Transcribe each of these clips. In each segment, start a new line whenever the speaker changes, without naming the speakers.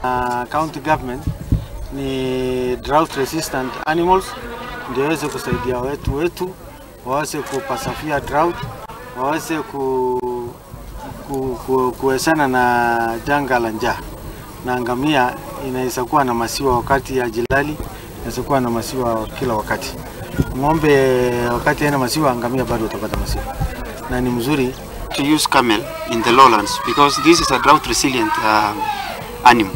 County government ni drought resistant animals ndio waweze kusaidia wetu waweze kupasafia drought, waweze kuwezana na janga la njaa. Na ngamia inaweza kuwa na masiwa wakati ya jilali, inaweza kuwa na masiwa kila wakati. Ng'ombe wakati haina masiwa, ngamia bado utapata masiwa. Na ni mzuri
to use camel in the lowlands because this is a drought resilient animal.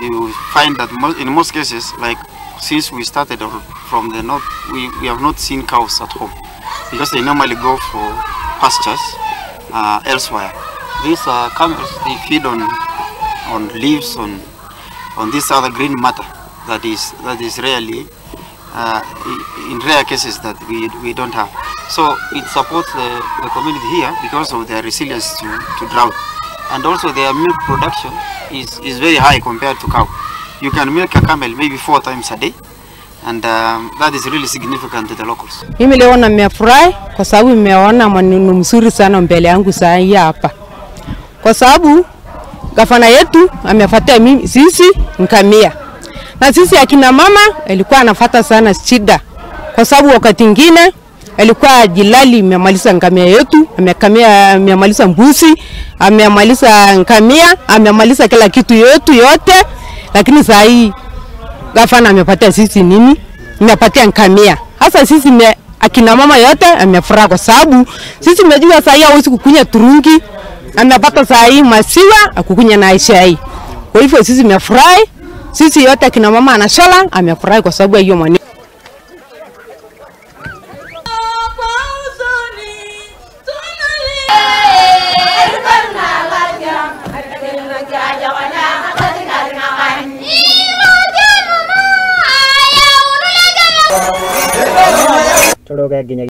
You find that in most cases, like since we started from the north, we have not seen cows at home because they normally go for pastures elsewhere. These camels, they feed on leaves, on this other green matter that is rarely, in rare cases that we don't have. So it supports the community here because of their resilience to drought. And also their milk production is very high compared to cow. You can milk a camel maybe 4 times a day, and that is really significant to the locals.
Mimi leo nimefurahi kwa sababu nimeona maneno mzuri sana mbele yangu saa hii hapa. Kwa sababu gavana yetu amefuatia mimi sisi ngamia. Na sisi akina mama alikuwa anafuata sana shida. Kwa sababu wakati mwingine alikuwa jilali imemaliza ngamia yetu, amemaliza mbuzi, amemaliza ngamia, amemaliza kila kitu yetu yote. Lakini saa hii gavana amepatia sisi nini? Amepatia ngamia. Hasa sisi akina mama yote amefurahi kwa sababu sisi mnajua saa hii hawezi kukunya turungi. Amepata saa hii masiwa akukunya na chai. Kwa hivyo sisi tumefurahi. Sisi yote akina mama anashala amefurahi kwa sababu hiyo maneno.